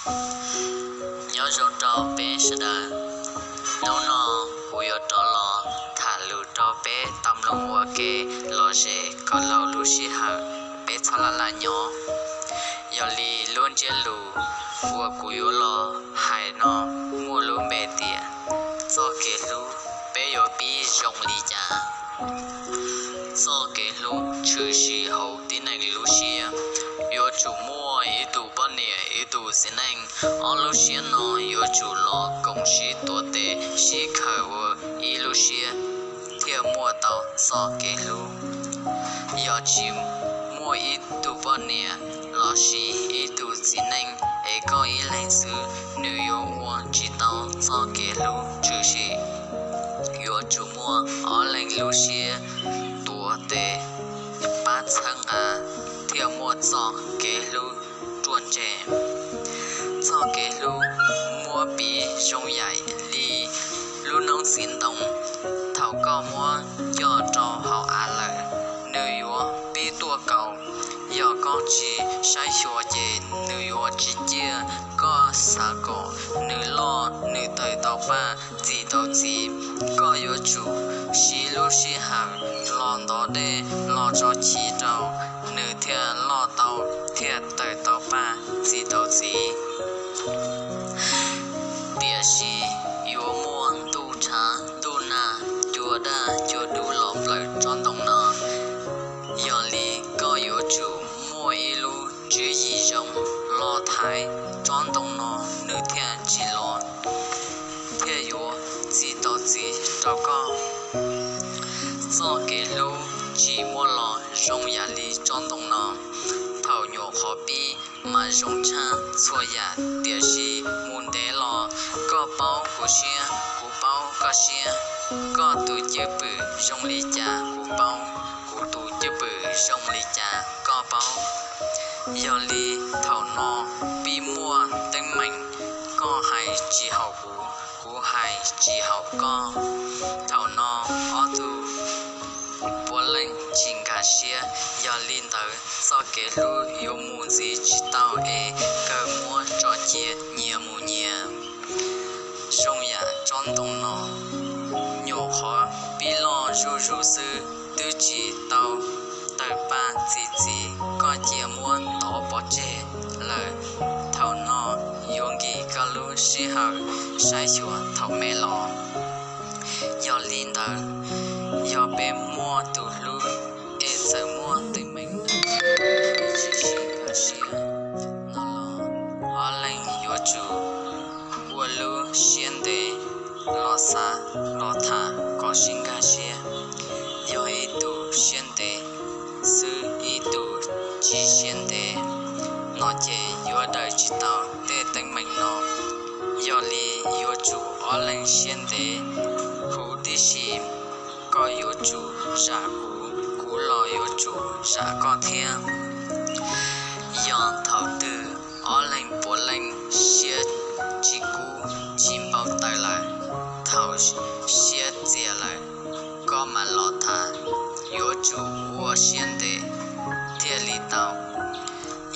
Nyob zoo rau peb sawv daws. Hnub no kuv yuav rov los tham lus rau peb tau mloog ua ke lom zem kom laug lub sij hawm, peb txhob laj laj nyob. Yog li lub ntsiab lus uas kuv yuav los hais no muaj lub npe tias txoj kev hlub, peb yuav pib zoo li cas? Txoj kev hlub tshwm sim hauv tib neeg lub siab. Yuav tsum muaj ib tug poj niam ib tug txiv neej, ob lub siab no yuav tsum los koom sib tuav tes sib khaws ua ib lub siab thiaj muaj tau txoj kev hlub. Yog tsis muaj ib tug poj niam los sis ib tug txiv neej es koj ib leeg xwb, nws yuav ua tsis tau txoj kev hlub tshwm sim. Yuav tsum muaj ob leeg lub siab tuav tes pab txhawb nqa thiaj muaj txoj kev hlub ruaj ntseg. Txoj kev hlub muab piv zoo yam li lub noob txiv ntoo, thaum koj muab coj rau hauv av lawm, nws yuav pib tuaj kaus. Yog koj tsis saib xyuas ces nws yuav tsis ciaj. Koj xav kom nws loj, nws tawm tau paj, txi tau txiv, koj yuav tsum siv lub sij hawm los ntov dej los tso chiv rau nws thiaj loj tau, thiaj tawm tau paj, txi tau txiv. Tiam sis yuav muaj ntuj tshav ntuj nag, cua daj cua dub los plawm tsob ntoo no. Yog li koj yuav tsum muaj ib lub tswv yim zoo los thaiv tsob ntoo no nws thiaj tsis lov, thiaj yuav txi tau txiv rau koj. Txoj kev hlub tsis muaj los zoo yam li tsob ntoo no. Thaum nyuam qhuav pib mas zoo tshaj txhua yam, tiam sis mus ntev los koj paub kuv siab, kuv paub koj siab. Koj tus cwj pwm zoo li cas kuv paub, kuv tus cwj pwm zoo li cas koj paub. Yog li thaum no pib muaj teeb meem, koj hais tsis haum kuv, kuv hais tsis haum koj. Thaum no ob tug puav leej tsis nkag siab, yog li ntawd txoj kev hlub yuav mus ntxiv tsis tau es kawg muab tso cia nyias mus nyias. Zoo yam tsob ntoo no, nyuam qhuav pib loj zuj zus xwb, twb tsis tau tawm paj txi txiv, koj cia muab ntov pov tseg lawm. Thaum no yuav nkim koj lub sij hawm saib xyuas thaum me los. Yog li ntawd, yog peb muaj tus hlub es txawm muaj teeb meem tsis sib nkag siab no los, ob leeg yuav tsum ua lub siab ntev los xav los tham kom sib nkag siab. Yog ib tug siab ntev xwb ib tug tsis siab ntev no ces yuav daws tsis tau tej teeb meem no. Yog li yuav tsum ob leeg siab ntev huv tib si. Koj yuav tsum zam kuv, kuv los yuav tsum zam koj thiab. Yog thaum twg ob leeg puav leej siab tsis kub tsis npau taws lawm, thaum siab txias lawm, koj mam los tham. Yuav tsum ua siab ntev thiaj li tau.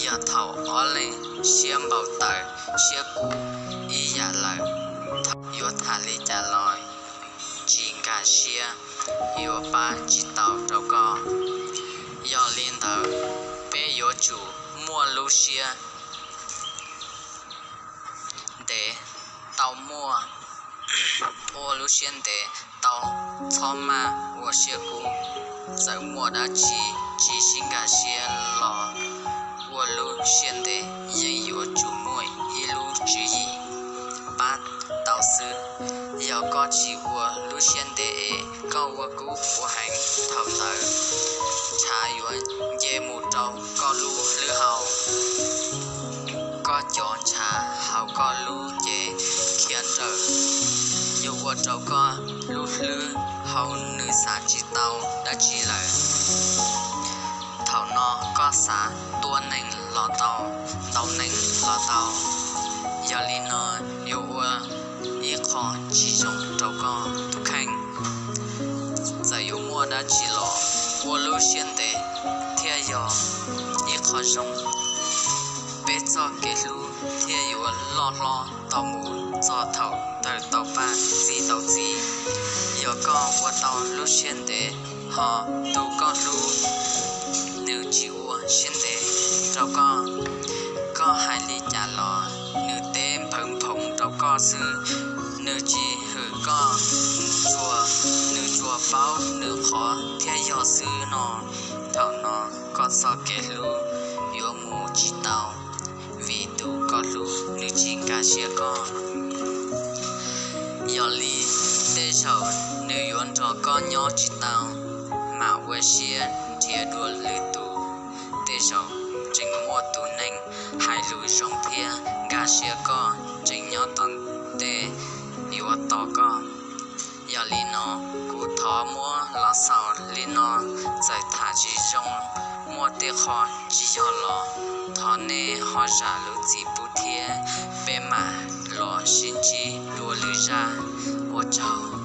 Yog thaum ob leeg siab npau taws siab kub ib yam lawm, thaum yuav tham li cas los tsis nkag siab, yuav pab tsis tau rau koj. Yog li ntawd, peb yuav tsum muaj lub siab ntev tau muaj, ua lub siab ntev tau, txhob maj ua siab kub. Txawm muaj dab tsi tsis sib nkag siab los, ua lub siab ntev yeej yuav tsum muaj ib lub tswv yim pab tau xwb. Yog koj tsis ua lub siab ntev es koj ua kub ua heev, thaum ntawd ntshav yuav nce mus rau koj lub hlwb hau. Koj cov ntshav hauv koj lub cev khiav nrawm, yuav ua rau koj lub hlwb hau nws xav tsis tau dab tsi lawm. Thaum no koj xav tua neeg los tau, ntaus neeg los tau. Yog li no yuav ua ib qho tsis zoo rau koj tus kheej. Txawm yuav muaj dab tsi los, ua lub siab ntev thiaj yog ib qho zoo. Peb Txoj kev hlub thiaj yuav loj hlob tau mus txog thaum tawm tau paj txi tau txiv. Yog koj ua tau lub siab ntev, ho tus koj hlub nws tsis ua siab ntev rau koj, koj hais li cas los nws teb nphawv nphoov rau koj xwb. Nws tsis hwm koj, nws tsuas paub nws qhov thiab yog xwb no. Thaum no koj txoj kev hlub yuav mus tsis tau, vim tus koj hlub nws tsis nkag siab koj. Yog li, tej zaum nws yuav nrog koj nyob tsis tau, mam ua siab nrhiav dua lwm tus. Tej zaum tseem muaj tus neeg hais lus zoo thiab nkag siab koj tseem nyob tom ntej yuav tos koj. Yog li no, kuv thov muab los xaus li no. Txawm tham tsis zoo, muaj tej qho tsis yog los thov nej ho zam lub txim pub thiab peb mam los sib ntsib dua lwm zaj. Ua tsaug.